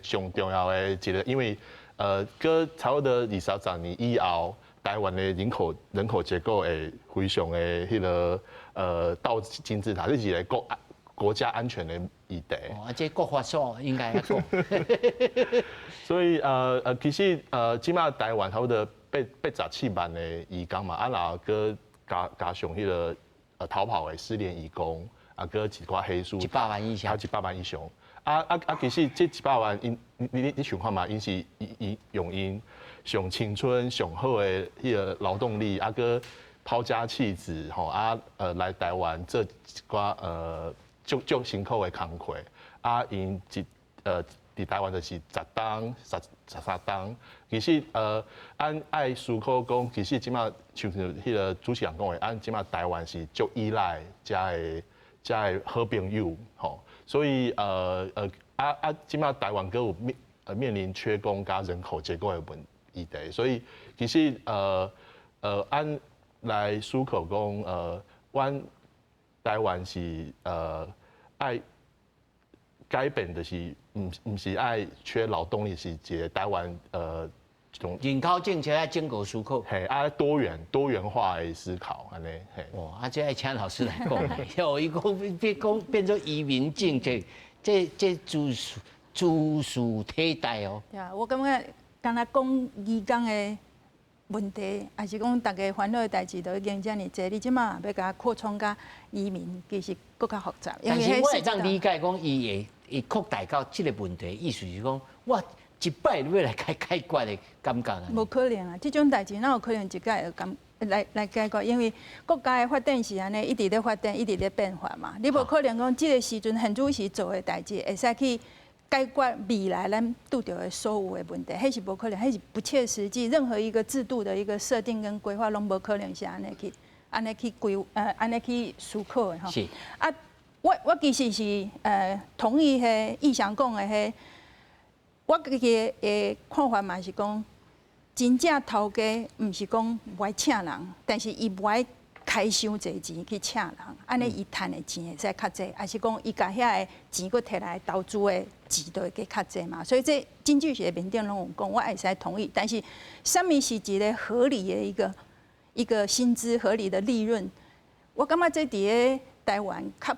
上重要的一個，因為閣差不多20十年以後，台灣的人口結構會非常的彼個倒金字塔，這是一個國家安全的議題。哦，啊，這國發所應該愛講。所以其實這擺台灣差不多87萬的移工嘛，啊，若閣加上彼個逃跑的失聯移工，啊，閣一寡黑數， 100萬以上， 100萬以上。啊，其實這一百萬，𪜶你想看嘛，𪜶是𪜶用𪜶上青春、上好的彼個勞動力，啊，閣拋家棄子，吼啊，來台灣做一寡足足辛苦的工課，啊，𪜶一佇台灣就是10冬、13冬。其實按愛思考講，其實這擺像彼個主持人講的，按這擺台灣是足依賴遮個好朋友，吼，所以啊，這擺台灣閣有面臨缺工佮人口結構的問題，所以其實按來思考講，阮台灣是愛改變，就是毋是愛缺勞動力，是一個台灣人口政策愛整個思考，嘿，啊多元化的思考，按呢嘿。哦，啊，這愛請老師來講，哦，伊講變講變做移民政策，這茲事體大哦。對啊，我感覺敢若講移工的問題，抑是講逐家煩惱的代誌都已經遮爾濟，你這擺欲共擴充佮移民，其實閣較複雜。但是我會當理解講，伊會擴大到這個問題，意思是講我一擺欲來解決的感覺啊。無可能啊！這種代誌哪有可能一擺會咁來解決？因為國家的發展是按呢，一直咧發展，一直咧變化嘛。你無可能講這個時陣現主時做的代誌，會使去解決未來咱拄著的所有的問題，彼是無可能，彼是不切實際。任何一個制度的一個設定跟規劃，攏無可能是按呢去思考的吼。啊，我其實是同意彼義祥講的彼，我家己的看法嘛是講，真正頭家毋是講無愛請人，但是伊無愛開傷濟錢去請人，按呢伊趁的錢會使較濟，抑是講伊共遐个錢閣提來投資的錢就會加較濟嘛。所以這經濟學面頂攏有講，我會使同意。但是，啥物是一個合理的一個薪資合理的利潤？我感覺這佇咧台灣較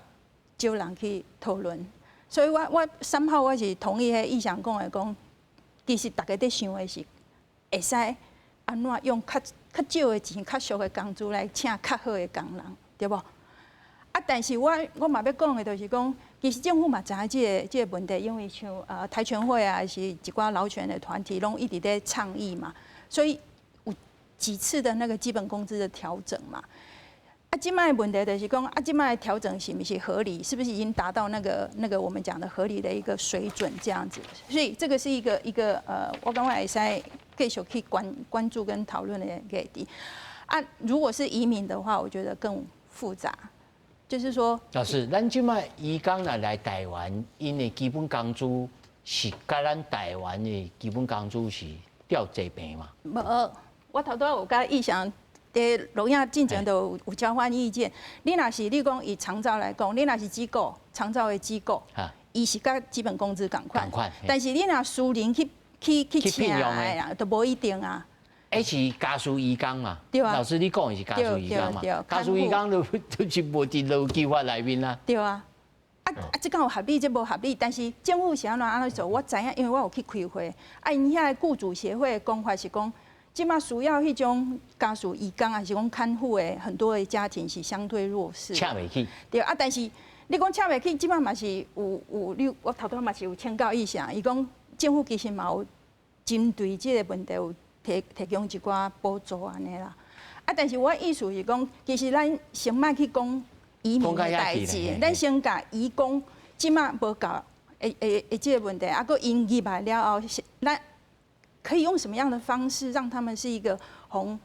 少人去討論。所以我三號我是同意彼義祥講的講，其實逐家佇想的是會使按怎用較少的錢、較俗的工資來請較好的工人，對無？啊，但是我嘛欲講的，就是講，其實政府嘛知影這個問題，因為像台權會啊，抑是一寡勞權的團體，攏一直咧倡議嘛，所以有幾次的那個基本工資的調整嘛。啊，這擺的問題就是講，啊，這擺的調整是毋是合理？是不是已經達到那個我們講的合理的一個水準這樣子？所以這個是一個，我感覺會使繼續去關注跟討論的議題。啊，如果是移民的話，我覺得更複雜。就是說，老師，咱這擺移工來台灣，𪜶的基本工資是佮咱台灣的基本工資是調齊平嘛？無，我頭拄仔有佮義祥佇錄影進前就有交換意見。你若是你講以長照來講，你若是機構長照的機構，伊是佮基本工資仝款。但是你若私人去請的啦，就無一定啊。彼是家事移工嘛？對啊。老師你講的是家事移工嘛？家事移工就是無佇勞基法內面啦。對啊。啊啊！這敢有合理，這無合理。但是政府是按怎按呢做，我知影，因為我有去開會。啊，𪜶遐雇主協會的講法是講，這馬需要彼種家事移工，抑是講看護的很多的家庭是相對弱勢。請袂起。對啊，但是你講請袂起，這馬嘛是有有你，我頭拄嘛是有請教伊啥，伊講政府其實嘛有針對這個問題有提供一寡補助按呢啦。啊，但是我意思是講，其實咱先莫去講移民的代誌，咱先共移工這馬無夠的這個問題，啊，閣𪜶入來了後，咱可以用什麼樣的方式讓他們是一個予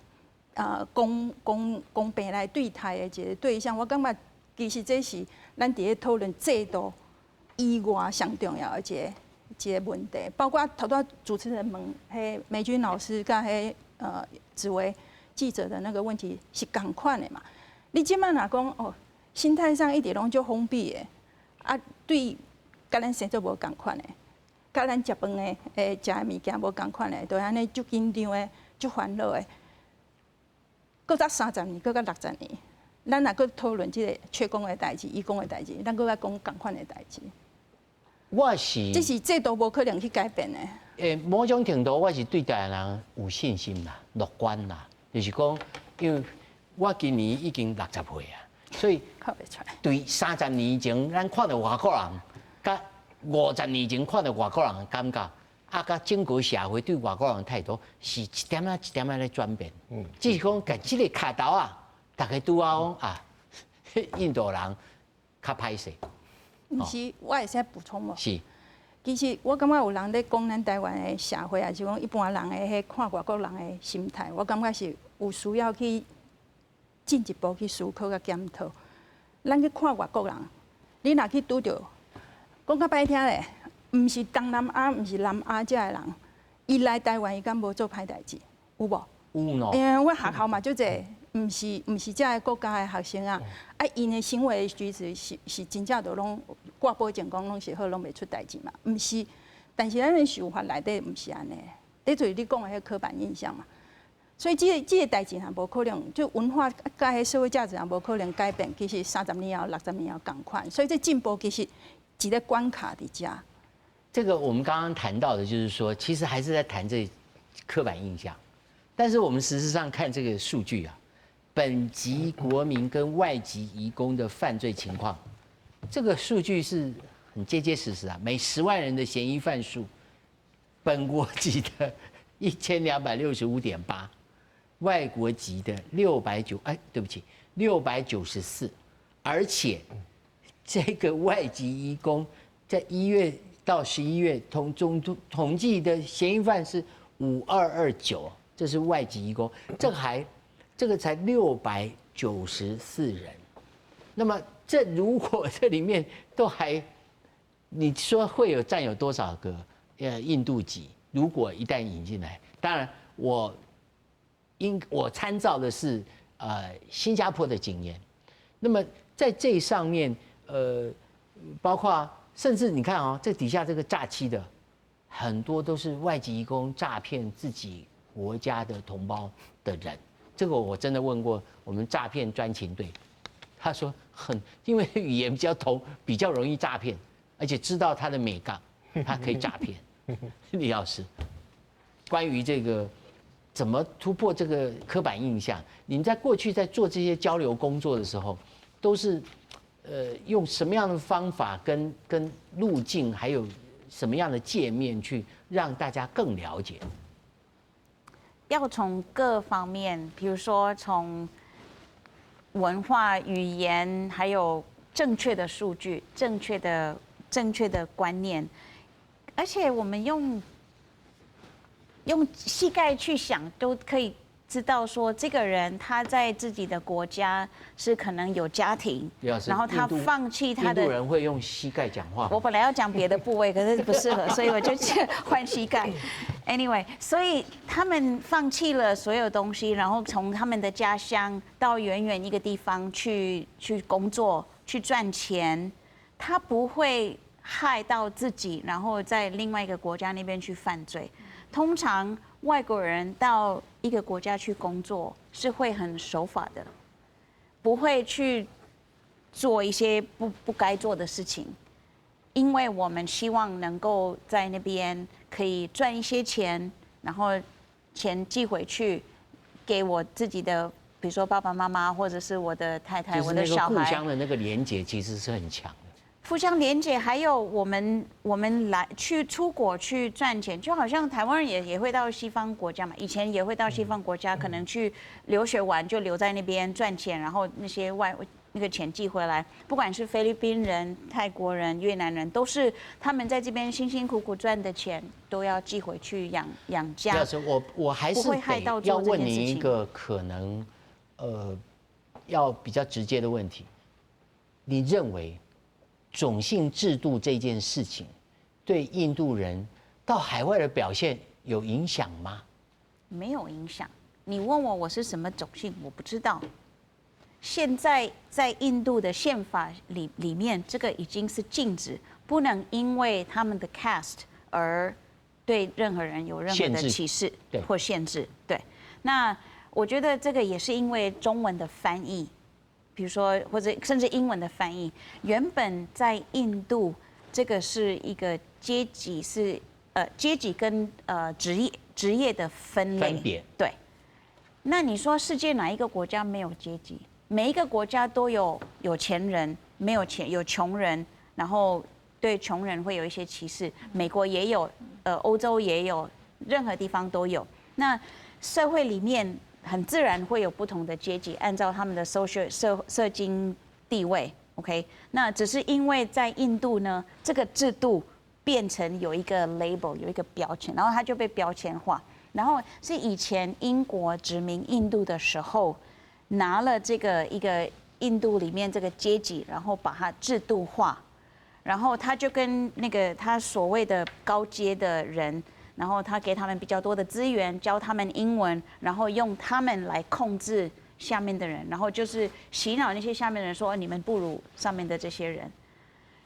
公平來對待的一個對象？我感覺其實這是咱佇咧討論制度以外上重要的一個問題。包括頭拄主持人問彼美君老師佮彼紫薇記者的那個問題是仝款的嘛？你這馬若講哦，心態上一直攏足封閉的，啊，對，佮咱生做無仝款的，佮咱食飯的、會食的物件無仝款的，就按呢足緊張的、足煩惱的。閣早30年，閣較60年，咱若閣討論這個缺工的代誌、移工的代誌，咱閣愛講仝款的代誌。我是，這是制度無可能去改變的。某種程度我是對台灣人有信心啦、樂觀啦，就是講，因為我今年已經60歲啊。所以對30年前，咱看著外國人，佮50年前看著外國人的感覺，啊，佮整個社會對外國人態度是一點仔一點仔咧轉變。只是講共這個跤頭啊，逐家拄仔講啊，印度人較歹勢。毋是，我會使補充無？是。其實我感覺有人咧講咱台灣的社會，抑是講一般人的彼看外國人的心態，我感覺是有需要去進一步去思考佮檢討。咱去看外國人，你若去拄著，講較歹聽咧，毋是東南亞，毋是南亞遮的人，伊來台灣，伊敢無做歹代誌？有無？有喏。因為阮學校嘛，足濟，毋是遮个國家的學生啊，啊，𪜶的行為舉止是真正都攏掛保證講攏是好，攏袂出代誌嘛？毋是，但是咱的想法內底毋是按呢，這就是你講的彼個刻板印象嘛。所以這個代誌若無可能，就文化佮彼社會價值若無可能改變，其實30年後、60年後仝款。所以這進步其實一個關卡佇遮。這個我們剛剛談到的，就是說，其實還是在談這刻板印象。但是我們事實上看這個數據啊，本籍國民跟外籍移工的犯罪情況，這個數據是很結結實實啊。每10萬人的嫌疑犯數，本國籍的1265.8。外國籍的690，哎，對不起，694，而且這個外籍移工在1月到11月總統計的嫌疑犯是5229，這是外籍移工，這個才694人，那麼這如果這裡面都還，你說會有佔有多少個印度籍？如果一旦引進來，當然我參照的是新加坡的經驗，那麼在這上面包括甚至你看啊，這底下這個詐欺的很多都是外籍移工詐騙自己國家的同胞的人，這個我真的問過我們詐騙專勤隊，他說很因為語言比較通，比較容易詐騙，而且知道他的眉角，他可以詐騙。李老師，關於這個。怎麼突破這個刻板印象？你們在過去在做這些交流工作的時候，都是用什麼樣的方法跟路徑，還有什麼樣的界面去讓大家更了解？要從各方面，比如說從文化、語言，還有正確的數據、正確的觀念，而且我們用膝蓋去想，都可以知道說，這個人他在自己的國家是可能有家庭，然後他放棄他的。印度人會用膝蓋講話。我本來要講別的部位，可是不適合，所以我就去換膝蓋。Anyway，所以他們放棄了所有東西，然後從他們的家鄉到遠遠一個地方去工作，去賺錢，他不會害到自己，然後在另外一個國家那邊去犯罪。通常外國人到一個國家去工作是會很守法的，不會去做一些不該做的事情，因為我們希望能夠在那邊可以賺一些錢，然後錢寄回去給我自己的，比如說爸爸媽媽或者是我的太太、我的小孩。互相的那個連結其實是很強的。互相連結，還有我們來去出國去賺錢，就好像台灣人也會到西方國家嘛，以前也會到西方國家，可能去留學完就留在那邊賺錢，然後那些外那個錢寄回來。不管是菲律賓人、泰國人、越南人，都是他們在這邊辛辛苦苦賺的錢，都要寄回去養家。老師，我還是得要問你一個可能，要比較直接的問題，你認為種姓制度這件事情對印度人到海外的表現有影響嗎？沒有影響。你問我我是什麼種姓，我不知道。現在在印度的憲法裡面，這個已經是禁止，不能因為他們的 caste 而對任何人有任何的歧視或限制。對，那我覺得這個也是因為中文的翻譯。比如說，或者甚至英文的翻譯，原本在印度，這個是一個階級，是階級跟職業的分類。分別。對。那你說世界哪一個國家沒有階級？每一個國家都有有錢人，沒有錢有窮人，然後對窮人會有一些歧視。美國也有，歐洲也有，任何地方都有。那社會裡面，很自然會有不同的階級，按照他們的 social 社經地位，OK。那只是因為在印度呢，這個制度變成有一個 label，有一個標籤，然後它就被標籤化。然後是以前英國殖民印度的時候，拿了這個一個印度裡面這個階級，然後把它制度化，然後他就跟那個他所謂的高階的人，然後他給他們比較多的資源，教他們英文，然後用他們來控制下面的人，然後就是洗腦那些下面的人說你們不如上面的這些人。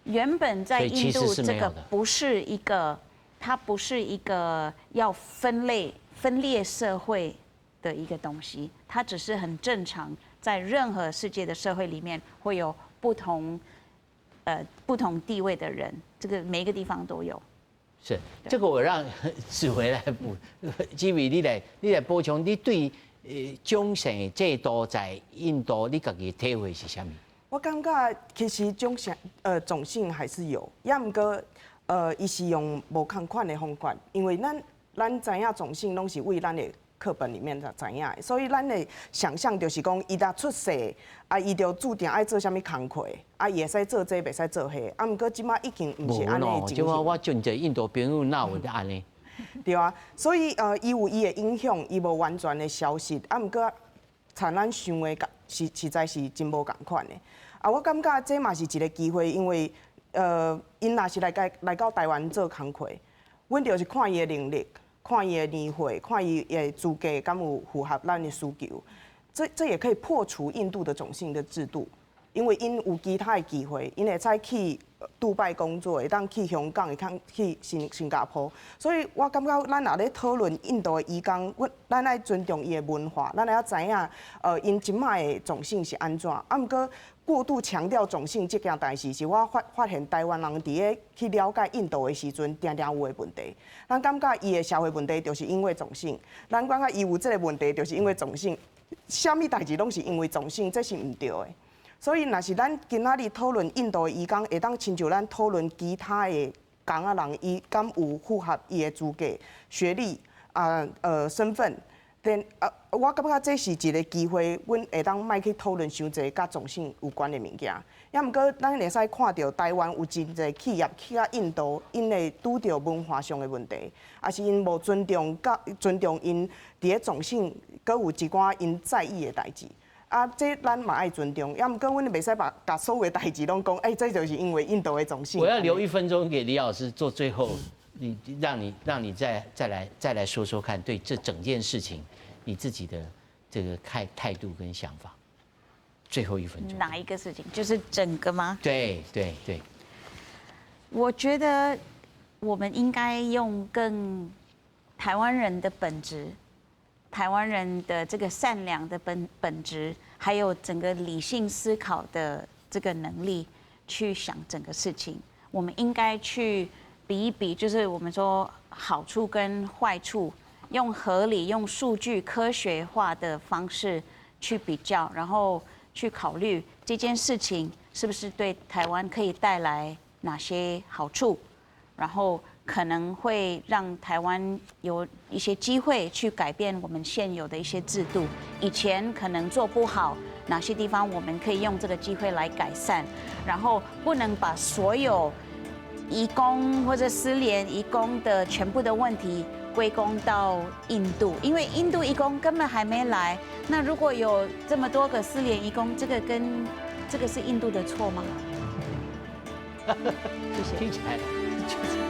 原本在印度這個不是一個，它不是一個要分類分裂社會的一個東西，它只是很正常，在任何世界的社會裡面會有不同地位的人，這個每一個地方都有。是這個，我讓子維來補。子維，你來補充，你對種姓制度在印度，你家己體會是啥物？我感覺其實種姓還是有，也毋過伊是用無仝款的方法，因為咱知影種姓攏是為咱的課本裡面才知影的，所以咱的想象就是講，伊若出世啊，伊就注定愛做啥物工課，啊，伊會使做這個，袂使做彼個。啊，毋過這馬已經毋是按呢情形。這馬我真濟印度朋友哪有按呢？對啊，所以伊有伊的影響，伊無完全的消失。啊，毋過像咱想的，是實在是真無仝款的。啊，我感覺這嘛是一個機會，因為𪜶若是來到台灣做工課，阮就是看伊的能力，看伊的年歲，看伊的資格，敢有符合咱的需求。這也可以破除印度的種姓的制度，因為𪜶有其他的機會，𪜶會使去杜拜工作，會當去香港，會當去新加坡。所以我感覺咱若咧討論印度的移工，咱愛尊重伊的文化，咱愛知影，𪜶這擺的種姓是按怎。啊，毋過過度強調種姓這件代誌，是我發現台灣人佇咧去了解印度的時陣，定定有的問題。咱感覺伊的社會問題就是因為種姓，咱感覺伊有這個問題就是因為種姓，啥物代誌攏是因為種姓，這是毋對的。所以，若是咱今仔日討論印度的移工，會當親像咱討論其他的工仔人，伊敢有符合伊的資格、學歷啊、身份？但我感覺這是一個機會，阮會當莫去討論傷濟佮種姓有關的物件。也毋過，咱會使看著台灣有真濟企業去到印度，𪜶會拄著文化上的問題，抑是𪜶無尊重佮尊重𪜶佇咧種姓，閣有一寡𪜶在意的代誌。啊，這咱嘛愛尊重，也毋過阮袂使把共所有的代誌攏講，欸，這就是因為印度的種姓。我要留1分鐘給李老師做最後，你讓你再來說說看，對這整件事情你自己的這個態度跟想法。最後1分鐘。哪一個事情？就是整個嗎？對對對。我覺得我們應該用更台灣人的本質，台灣人的這個善良的本質，還有整個理性思考的這個能力去想整個事情。我們應該去比一比，就是我們說好處跟壞處，用合理、用數據、科學化的方式去比較，然後去考慮這件事情是不是對台灣可以帶來哪些好處，然後可能會讓台灣有一些機會去改變我們現有的一些制度。以前可能做不好，哪些地方我們可以用這個機會來改善，然後不能把所有移工或者失聯移工的全部的問題歸功到印度，因為印度移工根本還沒來。那如果有這麼多個失聯移工，這個跟這個是印度的錯嗎？謝謝。聽起來就是